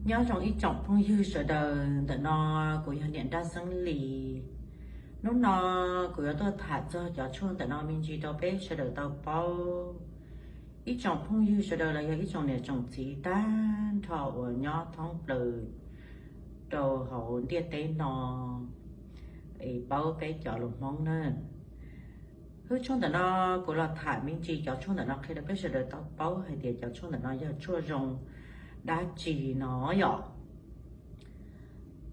Nyob zoo ib tsoom phooj ywg sawv daws, ntawm no kuv yog niam nrab xeeb lis. Hnub no kuv yuav tuaj tham txog cov tshuaj ntawm no me ntsis rau peb sawv daws tau paub. Ib tsoom phooj ywg sawv daws los yog ib tsoom niam tsoom txiv tag nrho uas nyob thoob plaws rau hauv ntiaj teb no es paub peb cov lus Hmoob na. Hwj tshuaj ntawm no kuv los tham me ntsis cov tshuaj ntawm no qhia rau peb sawv daws tau paub hais tias cov tshuaj ntawm no yog tshuaj zoo dab tsi no yom.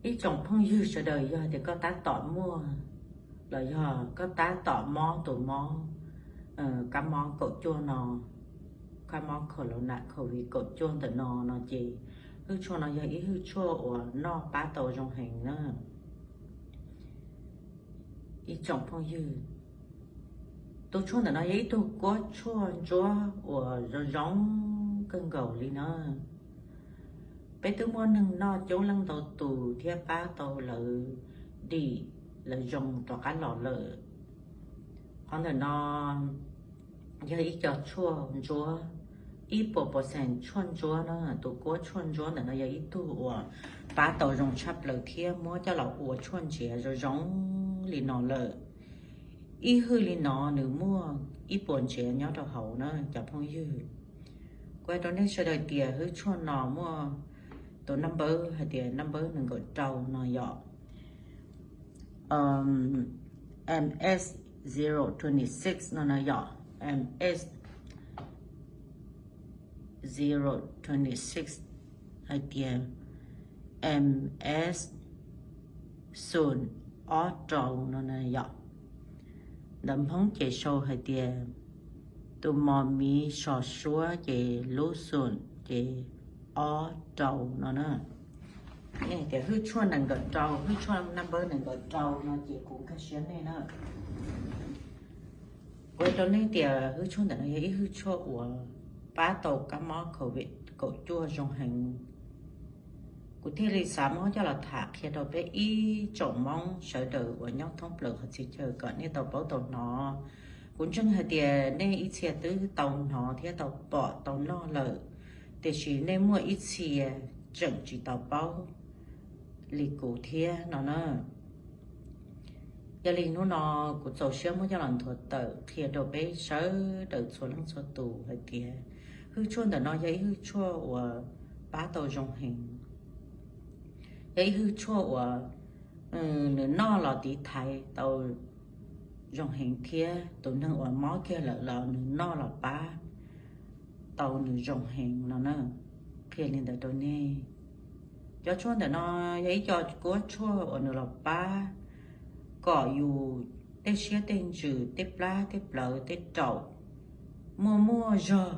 Ib tsoom phooj ywg sawv daws, yog tias koj tab tom muaj los yog koj tab tom mob tus mob kab mob kaum cuaj no, kab mob corona covid kaum cuaj ntawm no no ces hwj tshuaj no yog ib hwj tshuaj uas noj pab tau zoo heev na. Ib tsoom phooj ywg, tus tshuaj ntawm no yog ib tug kuab tshuaj ntsuab uas zoo zoo kawg nkaus li na. Peb twb muaj neeg noj coob leej ntau tus thiab pab tau lawv dim lawv zoo rov qab los lawm. Qhov ntawm no yog ib co tshuaj ntsuab, ib puas percent tshuaj ntsuab na. Tus kuab tshuaj ntsuab ntawm no yog ib tug uas pab tau zoo tshaj plaws thiab muab coj los ua tshuaj ntsiav zoo zoo li no lawm. Ib hwj li no nws muaj ib puas ntsiav nyob rau hauv na cov phooj ywg. Kuv hais rau nej sawv daws tias hwj tshuaj no muaj tus number hais tias number nees nkaum rau no yom. MS zero twenty six no na yom, MS zero twenty six hais tias MS xoom ob rau no na yom. Ntawv Hmoob ces sau hais tias tus mos miv sov suab ces lub xoom ces ob rau no na. Nej tias hwj tshuaj nees nkaum rau, hwj tshuaj number nees nkaum rau no ces kuv nkag siab nej na. Kuv hais rau nej tias hwj tshuaj ntawm no yog ib hwj tshuaj uas pab tau kab mob covid kaum cuaj zoo heev. Kuv thiaj li xav muab coj los tham qhia rau peb ib tsoom Hmoob sawv daws uas nyob thoob plaws qhov txhia chaw kom nej tau paub tau hnov. Kuv ntseeg hais tias nej ib txhia twb tau hnov thiab tau pom tau noj lawm, tiam sis nej muaj ib txhia tseem tsis tau paub li kuv thiab no na. Yog li hnub no kuv txaus siab muab coj los nthuav tawm qhia rau peb sawv daws txhua leej txhua tus hais tias hwj tshuaj ntawm no yog ib hwj tshuaj uas pab tau zoo heev. Yog ib hwj tshuaj uas nws noj los tiv thaiv tau zoo heev thiab tus neeg uas mob kiag lawm los nws noj los pab tau nws zoo heev no na. Qhia li ntawd rau nej. Cov tshuaj ntawm no yog ib co kuab tshuaj uas nws los pab kom yus tej siab tej ntsws tej plab tej plawv tej raum muaj muaj zog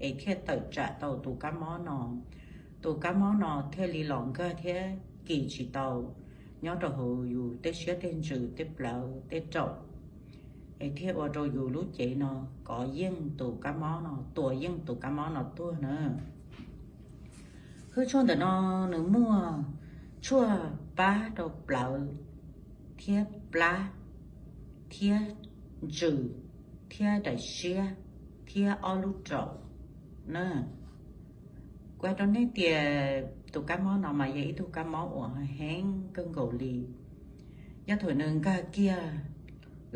es thiaj tawm tsam tau tus kab mob no. Tus kab mob no thiaj li los nkag thiab kis tsis tau nyob rau hauv yus tej siab tej ntsws tej plawv tej raum, es thiaj ua rau yus lub cev no kov yeej tus kab mob no, tua yeej tus kab mob no tuag na. Hwj tshuaj ntawm no nws muaj tshuaj pab rau plawv thiab plab thiab ntsws thiab daim siab thiab ob lub raum na. Kuv hais rau nej tias tus kab mob no mas yog ib tug kab mob uas heev kawg nkaus li. Yog thaum nws nkag kiag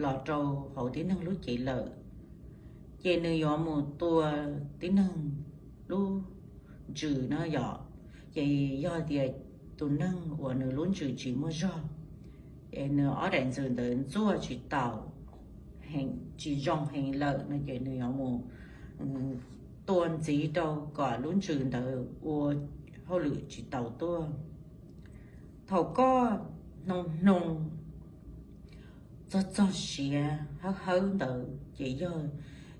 los rau hauv tib neeg lub cev lawm, ces nws yuav mus tua tib neeg lub ntsws na yom. Ces yog tias tus neeg uas nws lub ntsws tsis muaj zog, es nws ob daim ntsws ntawd ntxuaj tsis taus, tsis zoo heev lawm no ces nws yuav mus tua ntxiv rau kom lub ntsws ntawd ua hauj lwm tsis taus tuaj. Thaum koj hnoos hnoos txog txog siav hawb hawb ntawd ces yog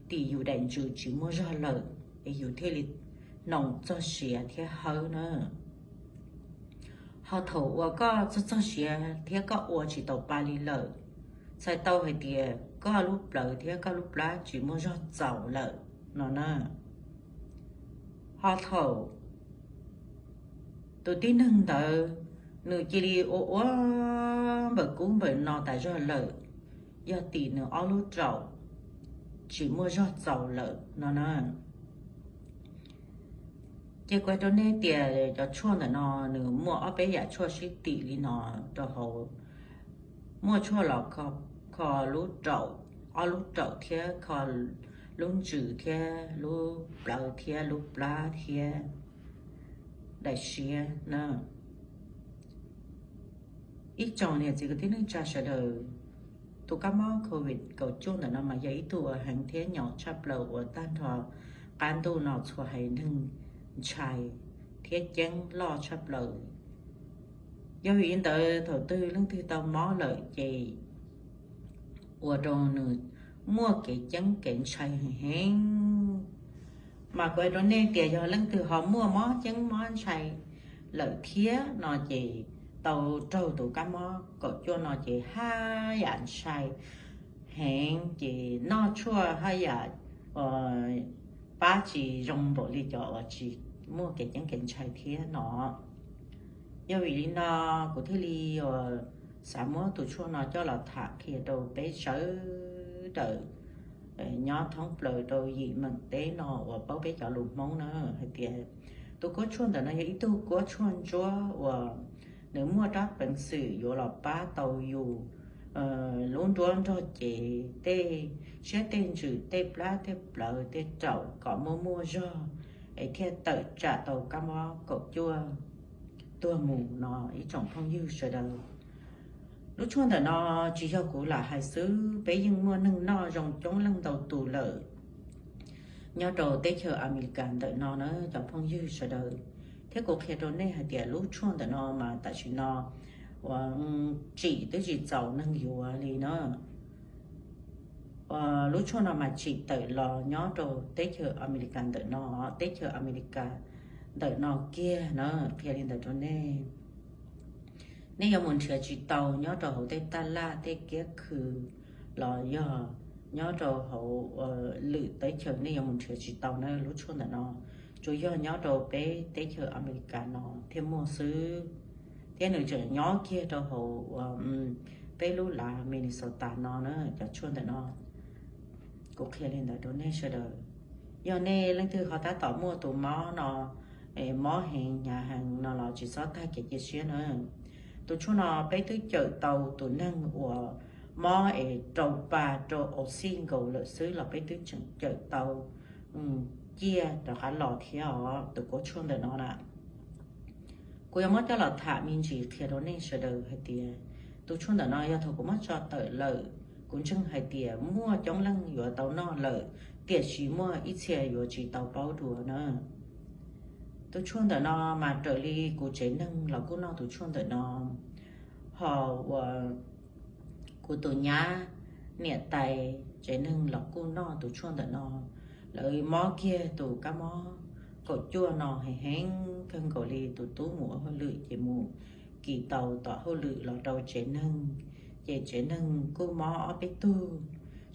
tim yus daim ntsws tsis muaj zog lawm, es yus thiaj li hnoos txog siav thiab hawb na. Ho thaum uas koj txog txog siav thiab koj ua tsis taus pa li lawm, txhais tau hais tias koj lub plawv thiab koj lub plab tsis muaj zog txaus lawm no na. Ho thaum tus tib neeg ntawd nws cia li ua ua npawm kub npawm no tas zog lawm, yog tim nws ob lub raum tsis muaj zog txaus lawm no na. Ces kuv hais rau nej tias cov tshuaj ntawm no nws muaj ob peb yam tshuaj sib tim li no rau hauv. Muaj tshuaj los kho, kho lub raum, ob lub raum thiab kho lub ntsws thiab lub plawv thiab lub plab thiab daim siab na. Ib tsoom niam txiv kwv tij neej tsa sawv daws, tus kab mob covid kaum cuaj ntawm no mas yog ib tug uas heev thiab nyaum tshaj plaws uas tag nrho qab ntuj no txhua haiv neeg ntshai thiab ceeb loj tshaj plaws. Yog vim li ntawd thaum twg leej twg tau mob lawm ces ua rau nws muaj kev ceeb kev ntshai heev heev. Mas kuv hais rau nej tias yog leej twg ho muaj mob ceeb mob ntshai lawm thiab no ces tau raug tus kab mob kaum cuaj no ces haj yam ntshai heev ces noj tshuaj haj yam pab tsis zoo npaum li cov uas tsis muaj kev ceeb kev ntshai thiab no. Yog vim li no kuv thiaj li xav muab tus tshuaj no coj los tham qhia rau peb sawv daws nyob thoob plaws rau yim meem teb no uas paub peb cov lus Hmoob na hais tias tus kuab tshuaj ntawm no yog ib tug kuab tshuaj ntsuab uas nws muaj rab peev xwm yuav los pab tau yus lub nruab nrog cev tej siab tej ntsws tej plab tej plawv tej raum kom muaj muaj zog es thiaj tawm tsam tau kab mob kaum cuaj tuag mus no ib tsoom phooj ywg sawv daws. Lub tshuaj ntawm no tsis yog kuv lam hais xwb, peb yeej muaj neeg noj zoo coob leej ntau tus lawm nyob rau teb chaws Amelikas ntawm no na cov phooj ywg sawv daws. Thiab kuv qhia rau nej hais tias lub tshuaj ntawm no mas tam sim no uas tsim twb tsis txaus neeg yuav li na. Lub tshuaj no mas tsim tawm los nyob rau teb chaws Amelikas ntawm no, teb chaws Amelikas ntawm no kiag na, qhia li ntawd rau nej. Nej yuav mus nrhiav tsis tau nyob rau hauv tej taj laj tej kiab khw los yog nyob rau hauv lwm teb chaws nej yuav mus nrhiav tsis tau na lub tshuaj ntawm no. Tsuas yog nyob rau peb teb chaws Amelikas no thiaj muaj xwb. Thiab nws tseem nyob kiag rau hauv peb lub lav Minnesota no na cov tshuaj ntawm no. Kuv qhia li ntawd rau nej sawv daws. Yog nej leej twg ho tab tom muaj tus mob no, mob heev hnyav heev no los tsis txhob tag kev cia siab na. Tus tshuaj no peb twb cawm tau tus neeg uas mob es rau pa rau au xij nkaus lawm xwb los peb twb tseem cawm tau ciaj rov qab los thiab os tus kuab tshuaj ntawm no na. Kuv yuav muab coj los tham me ntsis qhia rau nej sawv daws hais tias tus tshuaj ntawm no yog thaum kuv muab tso tawm lawm, kuv ntseeg hais tias muaj coob leej yuav tau noj lawm, tiam sis muaj ib txhia yuav tsis tau paub dua na. Tus tshuaj ntawm no mas raws li kuv tsev neeg los kuj noj tus tshuaj ntawm no, ho uas kuv tus nyab niam tais tsev neeg los kuj noj tus tshuaj ntawm no. Lawv mob kiag tus kab mob kaum cuaj no heev heev kawg nkaus li, tus tub mus ua hauj lwm ces mus kis tau tom hauj lwm los rau tsev neeg, ces tsev neeg kuj mob ob peb tug,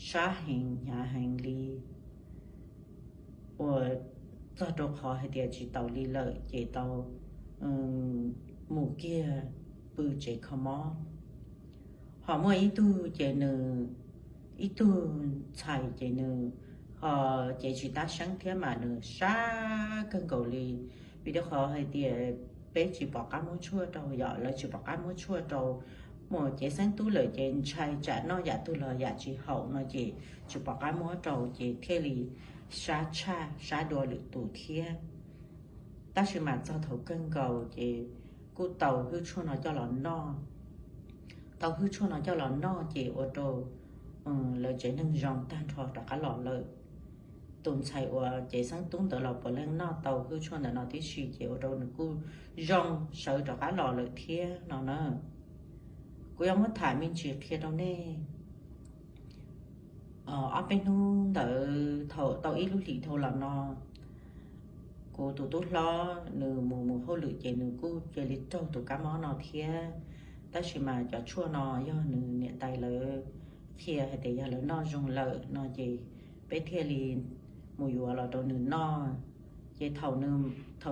sab heev hnyav heev li, uas txog rau qhov hais tias tsis taus li lawm ces tau mus kiag pw tsev kho mob. Ho muaj ib tug ces nws, ib tug ntxhais ces nws ho cev tsis tab seeb thiab mas nws sab kawg nkaus li, vim rau qhov hais tias peb tsis pom qab muab tshuaj rau, yog lawv tsis pom qab muab tshuaj rau mus cev xeeb tub lawm ces ntshai tsam noj yam twg los yam tsis haum no ces tsis pom qab muab rau ces thiaj li sab tshaj sab dua lwm tus thiab. Tab sis mas txog thaum kawg nkaus ces kuj tau hwj tshuaj no coj los noj. Tau hwj tshuaj no coj los noj ces ua rau lawv tsev neeg zoo tag nrho rov qab los lawm. Tus ntxhais uas cev xeeb tub ntawd los puav leej noj tau hwj tshuaj ntawm no tib si ces ua rau nws kuj zoo sawv rov qab los lawm thiab no na. Kuv yuav muab tham me ntsis qhia rau nej. Ob peb hnub ntawd thaum tau ib lub hlis dhau los no, kuv tus tub hlob nws mus mus hauj lwm ces nws kuj cia li raug tus kab mob no thiab. Tab sis mas cov tshuaj no yog nws niam tais lawv qhia hais tias yog lawv noj zoo lawm no ces peb thiaj li mus yuav los rau nws noj. Ces thaum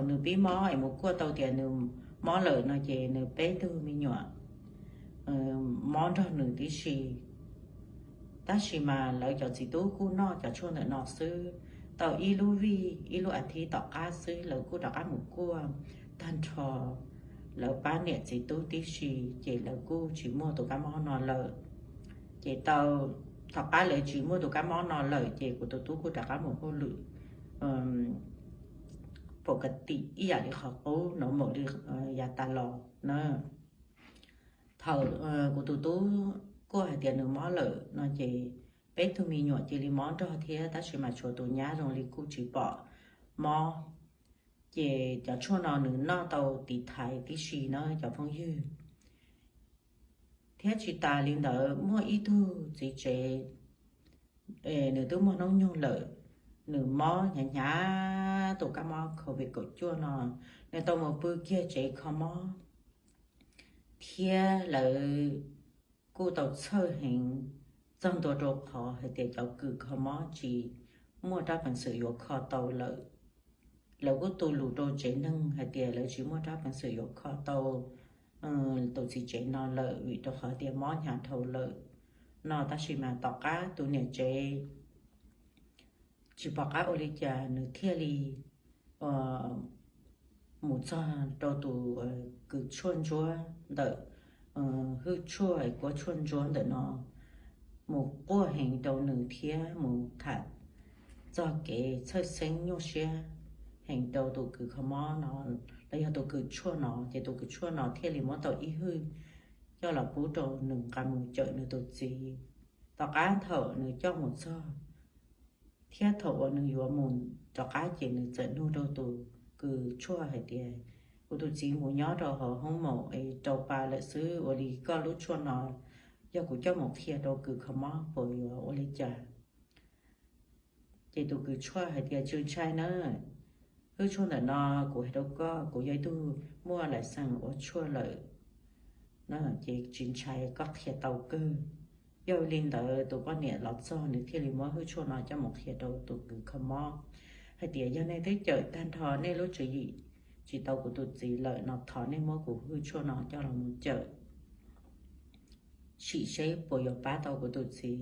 nws pib mob es mus kuaj tau tias nws mob lawm no ces nws peb tug me nyuam mob nrog nws tib si. Tab sis mas lawv cov txiv tub kuj noj cov tshuaj ntawm no xwb, tau ib lub vij ib lub a thiv tom qab xwb lawv kuj rov qab mus kuaj tag nrho lawv pab niam txiv tub tib si, ces lawv kuj tsis muaj tus kab mob no lawm. Ces tau tom qab lawv tsis muaj tus kab mob no lawm ces kuv tus tub kuj rov qab mus hauj lwm pom ka tim ib yam li qhov qub no mam li yav tas los na. Thaum kuv tus tub kuaj hais tias nws mob lawm no ces peb tug me nyuam cia li mob nrog thiab, tab sis mas tshuav tus nyab zoo li kuj tsis pom mob. Ces cov tshuaj no nws noj tau tiv thaiv tib si na cov phooj ywg. Thiab tsis tas li ntawd muaj ib tug txiv tsev, nws twb muaj hnub nyoog lawm, nws mob hnyav hnyav tus kab mob covid kaum cuaj no, nws tau mus pw kiag tsev kho mob, thiab lawv kuj tau txhawj heev txog ntua rau qhov hais tias cov kws kho mob tsis muaj rab peev xwm yuav kho tau lawm. Lawv kuj tu lus rau tsev neeg hais tias lawv tsis muaj rab peev xwm yuav kho tau tus txiv tsev no lawm vim rau qhov tias mob hnyav dhau lawm no. Tab sis mas tom qab tus niam tsev tsis pom qab ua li cas nws thiaj li mus txog rau tus kws tshuaj ntsuab ntawm hwj tshuaj kuab tshuaj ntsuab ntawm no mus quaj heev rau nws thiab mus tham txog kev txhawj xeeb nyuaj siab heev rau tus kws kho mob no los yog tus kws tshuaj no, ces tus kws tshuaj no thiaj li muab tau ib hwj coj los pub rau nws nqa mus cawm nws tus txiv. Tom qab thaum nws coj mus txog thiab thaum uas nws yuav mus rov qab ces nws txawm nug rau tus kws tshuaj hais tias, kuv tus txiv mus nyob rau hauv hoob maum es rau pa lawm xwb, ua li koj lub tshuaj no yog kuv coj mus qhia rau kws kho mob puas yuav ua li cas? Ces tus kws tshuaj hais tias, tsis ntshai na, hwj tshuaj ntawm no kuv hais rau koj, kuv yog ib tug muaj lais xees ua tshuaj lawm, ces tsis ntshai, koj qhia tau kawg. Yog li ntawd tus poj niam los txog nws thiaj li muab hwj tshuaj no coj mus qhia rau tus kws kho mob hais tias, yog nej twb cawm tag nrho nej lub tswv yim tsis tau kuv tus txiv lawm no thov nej muab kuv hwj tshuaj no coj los mus cawm sim seb puas yuav pab tau kuv tus txiv.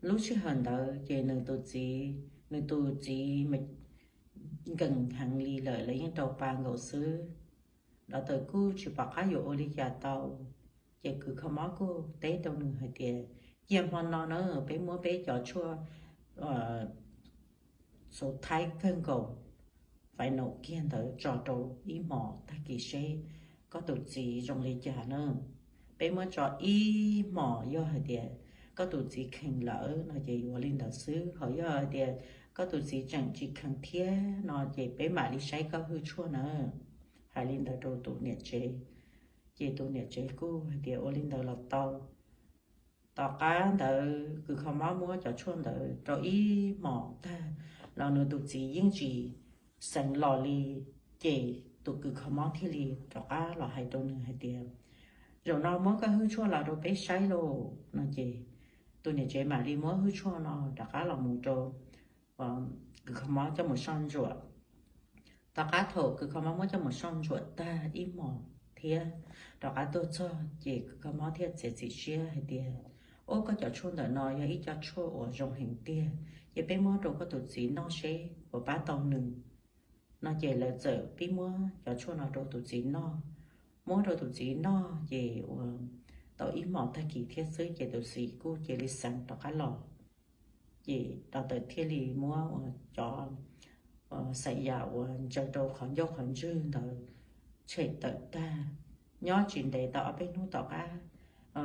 Lub sij hawm ntawd ces nws tus txiv, nws tus txiv nkees heev li lawm, lawv yeej rau pa nkaus xwb. Dov tawm kuj tsis pom qab yuav ua li cas tau, ces kws kho mob kuj teb rau nws hais tias, cia hmo no na peb muab peb cov tshuaj xuv thaib kawg nkaus, faib naum kiag ntawd tso rau ib hmos tag kis seb koj tus txiv zoo li cas na. Peb muab tso ib hmos, yog hais tias koj tus txiv kheev lawm no ces yuav li ntawd xwb, ho yog hais tias koj tus txiv tseem tsis kheev thiab no ces peb mam li saib koj hwj tshuaj na. Hais li ntawd rau tus niam tsev, ces tus niam tsev kuj hais tias ua li ntawd los tau. Tom qab ntawd kws kho mob muab cov tshuaj ntawd rau ib hmos tag los nws tus txiv yeej tsis xeev los li, ces tus kws kho mob thiaj li rov qab los hais rau nws hais tias, zaum no muab koj hwj tshuaj los rau peb saib lauj no ces tus niam tsev mam li muab hwj tshuaj no rov qab los mus rau kws kho mob coj mus soj ntsuam. Tom qab thaum kws kho mob muab coj mus soj ntsuam tag ib hmos thiab rov qab tuaj txog ces kws kho mob thiaj txiav txim siab hais tias, ub, koj cov tshuaj ntawm no yog ib co tshuaj uas zoo heev tiag, ces peb muab rau koj tus txiv noj seb puas pab tau nws no ces lawv txawm pib muab cov tshuaj no rau tus txiv noj. Muab rau tus txiv noj ces ua tau ib hmos tag kis thiab xwb ces tus txiv kuj cia li xeev rov qab los. Ces dov tawm thiaj li muab cov xaim yam uas ntsaws rau qhov ncauj qhov ntswg ntawd tshem tawm tag. Nyob tsis ntev tau ob peb hnub tom qab,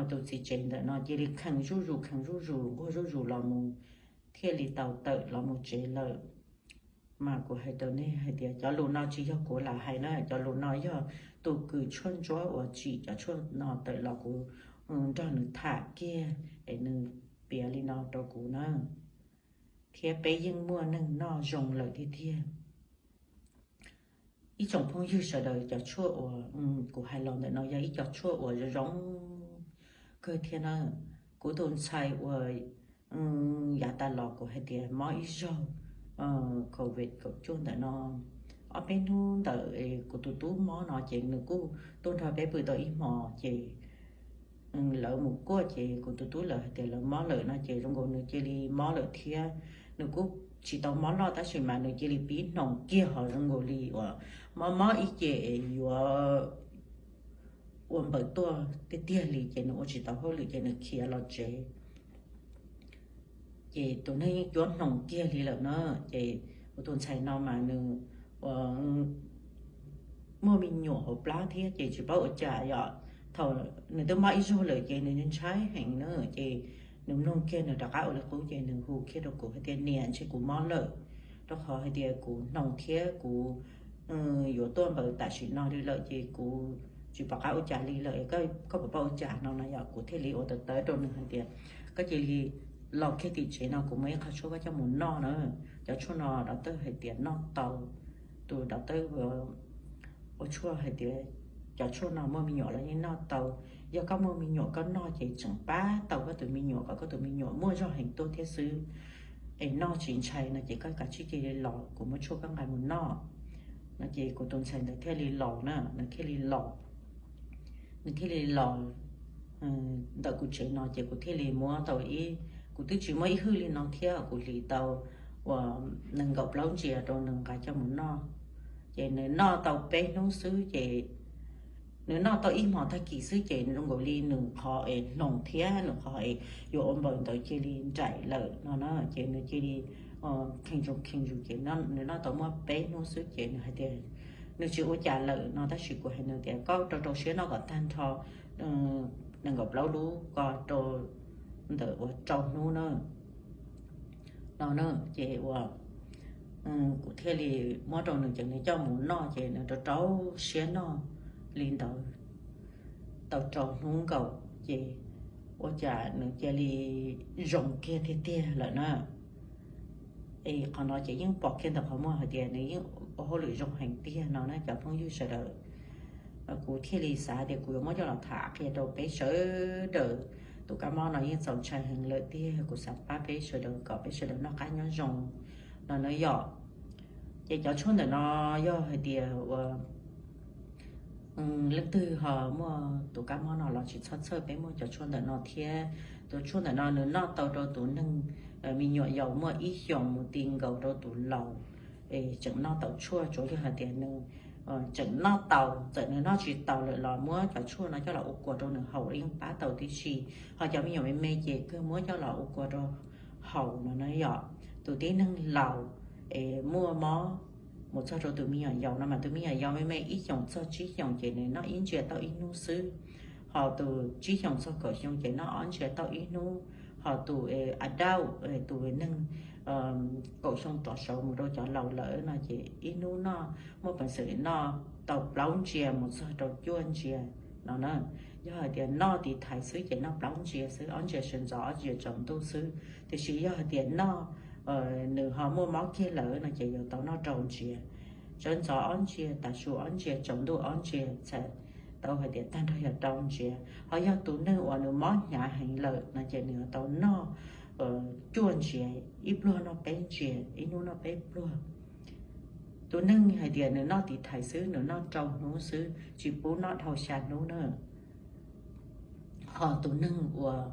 tus txiv tsev ntawm no cia li kheev zuj zus kheev zuj zus nquag zuj zus los mus, thiaj li tau tawm los mus tsev lawm. Mas kuv hais rau nej hais tias cov lus no tsis yog kuv lam hais na, cov lus no yog tus kws tshuaj ntsuab uas tsim cov tshuaj no tawm los kuv nrog nws tham kiag es nws piav li no rau kuv na. Thiab peb yeej muaj neeg noj zoo lawm tiag tiag. Ib tsoom phooj ywg sawv daws, cov tshuaj uas kuv hais los ntawm no yog ib co tshuaj uas zoo zoo kawg thiab na. Kuv tus ntxhais uas yav tas los kuv hais tias mob ib zaug covid kaum cuaj ntawm no, ob peb hnub ntawm kuv tus tub mob no ces nws kuj tuaj nrog peb pw tau ib hmos ces lawv mus kuaj ces kuv tus tub lawv hais tias lawv mob lawm no ces zoo nkaus nws cia li mob lawm thiab. Nws kuj tsis tau mob loj tab sis mas nws cia li pib hnoos kiag ho zoo nkaus li uas mob mob ib ce es yuav ua npaws tuaj tiag tiag li ces nws ua tsis tau hauj lwm ces nws khiav los tsev. Ces tus neeg yeej cuab hnoos kiag li lawm na. Ces kuv tus ntxhais no mas nws ua muaj me nyuam hauv plab thiab ces tsis paub ua cas yom. Thaum nws twb mob ib zaug lawm ces nws ntshai heev na, ces nws mloog kiag nws rov qab ua li qub ces nws hu kiag rau kuv hais tias niam, ntshe kuv mob lawm, rau qhov hais tias kuv hnoos thiab kuv yuav tuaj npaws tam sim no li lawm ces kuv tsis pom qab ua cas li lawm, koj puas paub ua cas no no yom. Kuv thiaj li ua tawv tawv rau nws hais tias koj cia li los kiag tim tsev no, kuv muaj ib qho tshuaj koj coj mus noj na. Cov tshuaj no doctor hais tias noj tau, tus doctor ua tshuaj hais tias cov tshuaj no muaj me nyuam los yeej noj tau. Yog koj muaj me nyuam koj noj ces tseem pab tau koj tus me nyuam kom koj tus me nyuam muaj zog heev tuaj thiab xwb, es noj tsis ntshai no ces koj kav tsij cia li los, kuv muab tshuaj koj nqa mus noj no. Ces kuv tus ntxhais ntawd thiaj li los na, nws thiaj li los nws thiaj li los ntawm kuv tsev no ces kuv thiaj li muab tau ib, kuv twb tsis muaj ib hwj li no thiab, kuv hliv tau uas nees nkaum plaub ntsiav rau nws nqa coj mus noj. Ces nws noj tau peb hnub xwb ces nws noj tau ib hmos tag kis xwb ces zoo nkaus li nws qhov es hnoos thiab nws qhov es yuav ua npaws ntawd cia li nraim lawm no na. Ces nws cia li kheej zoo kheej zoo ces nws noj tau muaj peb hnub xwb ces nws hais tias nws tsis ua cas lawm no, tab sis kuv hais nws tias koj rau rau siab noj kom tag nrho nees nkaum plaub lub ko rau ntawm uas rau hnub na no na. Ces uas kuv thiaj li muab rau nws ces nws coj mus noj ces nws rau rau siab noj li ntawd tau rau hnub nkaus ces ua cas nws cia li zoo kiag tiag tiag lawm na. Es qhov no ces yeej pom kiag ntawm qhov muag hais tias nws yeej ua hauj lwm zoo heev tiag no na cov phooj ywg sawv daws. Kuv thiaj li xav tias kuv yuav muab coj los tham qhia rau peb sawv daws. Tus kab mob no yeej txaus ntshai heev lawm tiag, kuv xav pab peb sawv daws kom peb sawv daws noj qab nyob zoo no na yom. Ces cov tshuaj ntawm no yog hais tias uas leej twg ho muaj tus kab mob no los tsis txhob txhawj, peb muaj cov tshuaj ntawm no thiab. Tus tshuaj ntawm no nws noj tau rau tus neeg me nyuam yaus muaj ib xyoos mus ti nkaus rau tus laus es tseem noj tau tshuaj, tsuav yog hais tias nws tseem noj tau, txawm nws noj tsis tau lawm los muab cov tshuaj no coj los ua kua rau nws haus yeej pab tau tib si. Ho cov me nyuam me me ces kawg muab coj los ua kua rau haus no na yom. Tus tib neeg laus es muaj mob mus txog rau tus me nyuam yaus no mas tus me nyuam yaus me me ib xyoos txog tsib xyoos ces nws noj ib ntsiav tau ib hnub xwb. Ho tus tsib xyoos txog kaum xyoo ces noj ob ntsiav tau ib hnub. Ho tus adult, tus neeg kaum xyoo rov saud mus rau cov laus lawm no ces ib hnub noj muaj peev xwm noj tau plaub ntsiav mus txog rau cuaj ntsiav no na. Yog hais tias noj tiv thaiv xwb ces noj plaub ntsiav xwb, ob ntsiav sawv ntxov ob ntsiav tsaus ntuj xwb. Tiam sis yog hais tias noj nws ho muaj mob kiag lawm no ces yuav tau noj rau ntsiav, sawv ntxov ob ntsiav, tav su ob ntsiav, tsaus ntuj ob ntsiav, txhais tau hais tias tag nrho yog rau ntsiav. Ho yog tus neeg uas nws mob hnyav heev lawm no ces nws yuav tau noj cuaj ntsiav, ib pluag noj peb ntsiav, ib hnub noj peb pluag. Tus neeg hais tias nws noj tiv thaiv xwb, nws noj rau hnub xwb, tsis pub noj dhau xya hnub na. Ho tus neeg uas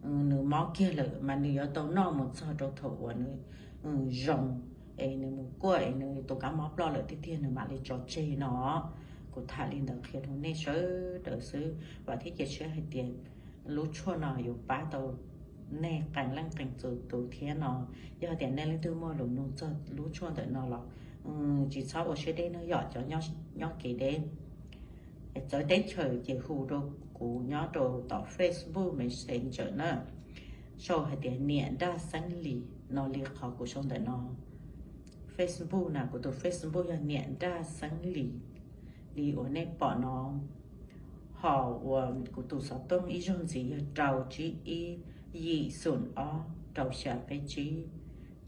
nws mob kiag lawm mas nws yuav tau noj mus txog rau thaum uas nws zoo, es nws mus kuaj es nws tus kab mob ploj lawm tiag tiag nws mam li tso tseg no. Kuv tham li ntawd qhia rau nej sawv daws xwb, vam thiab cia siab hais tias lub tshuaj no yuav pab tau nej qee leej qee tus thiab no. Yog tias nej leej twg muaj lus nug txog lub tshuaj ntawm no los tsis txhob ua siab deb, nws yog cov nyob kev deb txawv teb chaws ces hu rau kuv nyob rau tom Facebook Messenger na, sau hais tias Niam Nraj Xeeb Lis no li qhov kuv sau ntawm no. Facebook na, kuv tus Facebook yog Niam Nraj Xeeb Lis, li uas nej pom no. Ho uas kuv tus xov tooj ib zaug ntxiv yog rau tsib ib, yim xoom ob, rau xya peb tsib,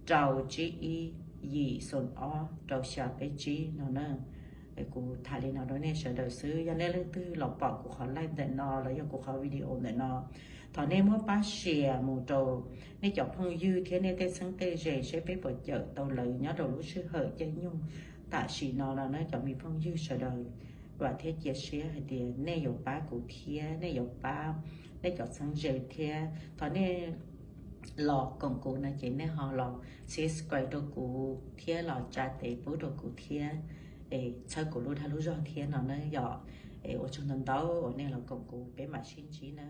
rau tsib ib, yim xoom ob, rau xya peb tsib no na. Kuv tham li no rau nej sawv daws xwb, yog nej leej twg los pom kuv qhov live ntawm no los yog kuv qhov video ntawm no, thov nej muab pab share mus rau nej cov phooj ywg thiab nej tej txheeb tej ze seb peb puas cawm tau lawv nyob rau lub sij hawm caij nyoog tam sim no no na cov me phooj ywg sawv daws. Vam thiab cia siab hais tias nej yuav pab kuv thiab nej yuav pab nej cov txheeb ze thiab. Thov nej los koom kuv no ces nej ho los subscribe rau kuv thiab los tsa tes pub rau kuv thiab, es txhawb kuv lub dag lub zog thiab no na yom. Es ua tsaug ntau ntau uas nej los koom kuv, peb mam sib ntsib na.